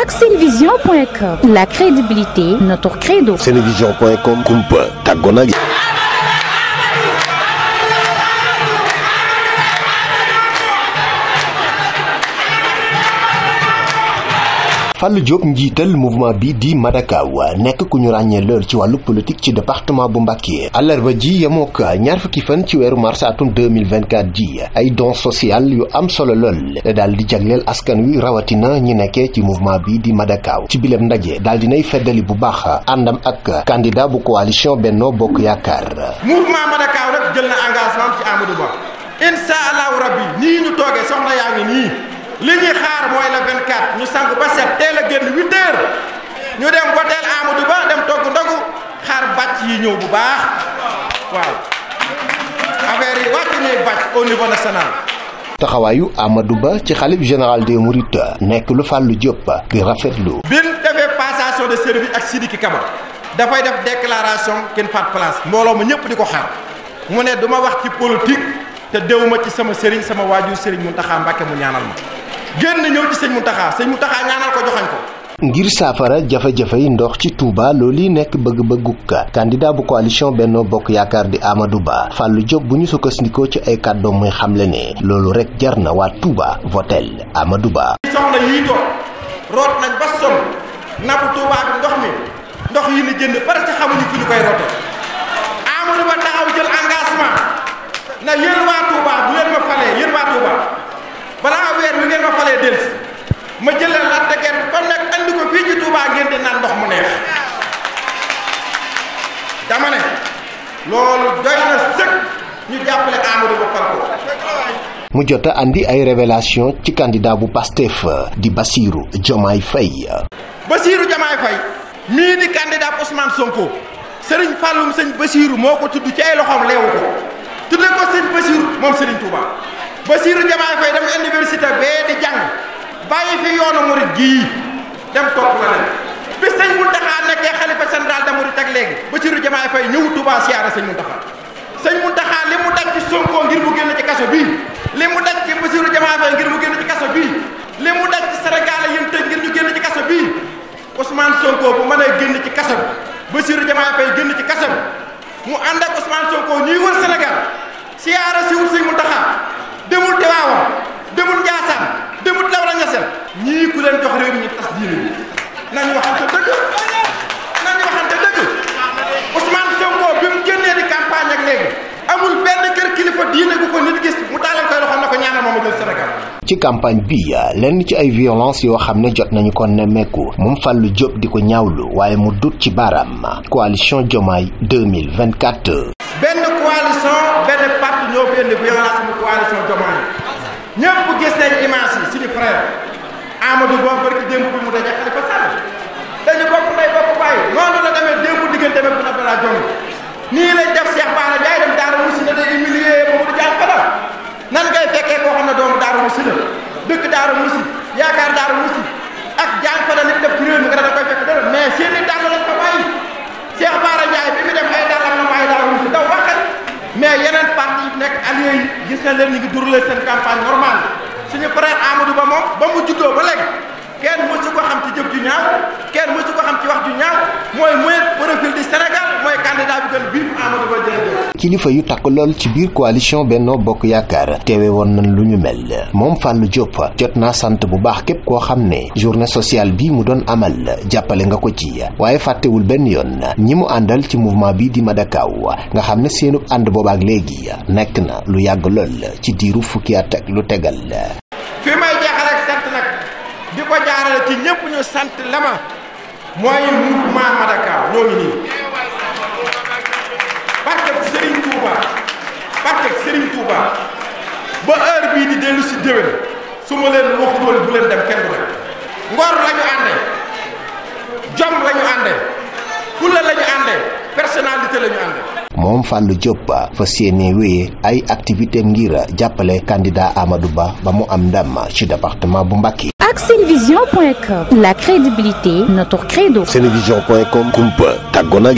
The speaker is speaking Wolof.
ak Senevision.com, la crédibilité, notre credo. Senevision.com, kumpa tàggoo gi. Fallou Diop njiital mouvement bi di Madakaw nekk ku ñu ràññee lool ci wàllu politique ci département bu Mbacké àllarba ji yemook ñaar fukki fan ci weeru mars atum 2024 ji ay dons social yu am solo lool daal di jagleel askan wi rawatina ñi nekkee ci mouvement bi di Madakaw ci bileb ndaje daal dinay feddali bu baax àndam ak candidat bu coalition Benno Bokk Yaakaar. mouvement Madakaw nag jël na engagement ci Amadou Ba incha allahu rabbi nii ñu toogee soxna yaa ngi nii li ñuy xaar mooy la 24 ñu sangu ba set teel a génn 8 heures ñu dem woteel Amadou Ba dem togg ndogu xaar bàcc yi ñëw bu baax waaw affaire yi wàcc ñuy bàcc au niveau national. taxawaayu Amadou Ba ci xalif général des Mourides nekk lu Fallou Diop di rafetlu. bi ñu defee passation de service ak Sidiki Kaba dafay def déclaration kenn faat place mbooloo ma ñëpp di ko xaar mu ne du ma wax ci politique te déwuma ci sama sëriñ sama waajur sëriñ Mountakha Mbacké mu ñaanal ma. génn ñëw ci sëñ Mountakha ñaanal ko joxañ ko. ngir saafara jafe-jafey ndox ci Touba loolu nekk bëgg-bëgguk candidat bu coalition Benno Bokk Yaakaar di Amadou Ba Fallou Diop bu ñu sukkandikoo ci ay kàddoom muy xamle ne loolu rek jar na waa Touba votel Amadou Ba. soxna yii toog root nañ ba sonn nabu Touba bi ndox yi ni jënd parce que xamuñu fi ñu koy roote Amadou Ba taxaw jël engagement na yéen waa Touba bu leen ma falee yéen waa Touba balaa weer wi ngeen ma falee dellusi ma jëlee la tegeer kon nag andi ko fii ci Touba ngeen di naan ndox mu neex dama ne loolu doy na sëkk ñu jàppale Amadou Ba fal ko. mu jot a andi ay révélation ci candidat bu Pastef di Bassirou Diomaye Faye. Bassirou Diomaye Faye mii di candidat Ousmane Sonko Serigne Falloum sëñ Bassirou moo ko tudd ci ay loxoom leewu ko tuddee ko sëñ Bassirou moom Serigne Touba. Bassirou Diomaye Faye dem université bee di jàng bàyyi fi yoonu murid gii dem topp la leen bi sëñ Mountakha nekkee xalifa général de Mouride ak léegi Bassirou Diomaye Faye ñëw Touba siyaara sëñ Mountakha li mu daj ci Sonko ngir mu génn ci kaso bii li mu daj ci Bassirou Diomaye Faye ngir mu génn ci kaso bii li mu daj ci Sénégal yéen tëj ngir ñu génn ci kaso bii Ousmane Sonko bu mënee génn ci kaso bi Bassirou Diomaye Faye génn ci kaso bi mu ànd ak Ousmane Sonko ñuy wër Sénégal siyaara si wut sëñ Mountakha demul Tiwaawan demul Njaasaan demul Lawla Ñaseen ñii ku leen jox réew mi ñu tas diine bi nañu waxante dëgg Ousmane Sonko bi mu génnee di campagne ak léegi amul benn kër kilifa diine gu ko nit gis mu taalal koy loxo na ko ñaanal moom a jël Sénégal. ci campagne bi lenn ci ay violence yoo xam ne jot nañu ko nemmeeku moom Fallou Diop di ko ñaawlu waaye mu dut ci baaraam coalition Diomaye 2024. benn coalition benn parti ñoo fi indi violence mu coalition Diomaye ñëpp gis nañ image yi suñu frère Amadou Ba barki démb bi mu daje Khalifa Sall dañu bokk ndey bokk bàyyi noonu la demee démb diggante ba bu Abdoulaye Diome nii lañ def Cheikh Bara Ndiaye dem Darou Moussi na day humilier Mamadou Diagne Fada nan ngay fekkee koo xam ne doomu Darou Moussi la dëkk Darou Moussi yaakaar Darou Moussi ak Diagne Fada li def ci réew mi nga da koy fekk dara mais seen i dàll lañ ko bàyyi Cheikh Bara Ndiaye bi mu dem ay dàllam la bàyyi Darou Moussi daw waxat mais yeneen parti yi nekk allié yi gis na leen ñu ngi durale seen campagne normale suñu frère Amadou Ba moom ba mu juddoo ba léegi kenn mësu ko xam ci jëf ju ñaaw kenn mësu ko xam ci wax ju ñaaw mooy profil du Sénégal mooy candidat bi gën bii Amadou Ba jërëjëf. kilifa yu takk lool ci biir coalition Benno Bokk Yaakaar teewe woon nañ lu ñu mel moom Fallou Diop jot naa sant bu baax képp koo xam ne journée sociale bi mu doon amal jàppale nga ko ci waaye fàttewul benn yoon ñi mu àndal ci mouvement bi di Madakaw nga xam ne seenu ànd boobaak léegi nekk na lu yàgg lool ci diiru fukki at ak lu tegal. fi may jeexal ak sant nag di ko jaarale ci ñëpp ñu sant lama mooy mouvement Madakaw ñoo ngi nii barke Serigne Touba ba heure bii di dellu si déwén su ma leen waxuloon bu leen dem kenn du dem ngor la ñu àndee jom la ñu àndee fulla la ñu àndee personnalité la ñu àndee. moom Fallou Diop fas yéene wéyee ay activité ngir jàppale candidat Amadou Ba ba mu am ndam ci département bu Mbacké. ak Senevision.com, la crédibilité, notre credo. Senevision.com, kumpa tàggoo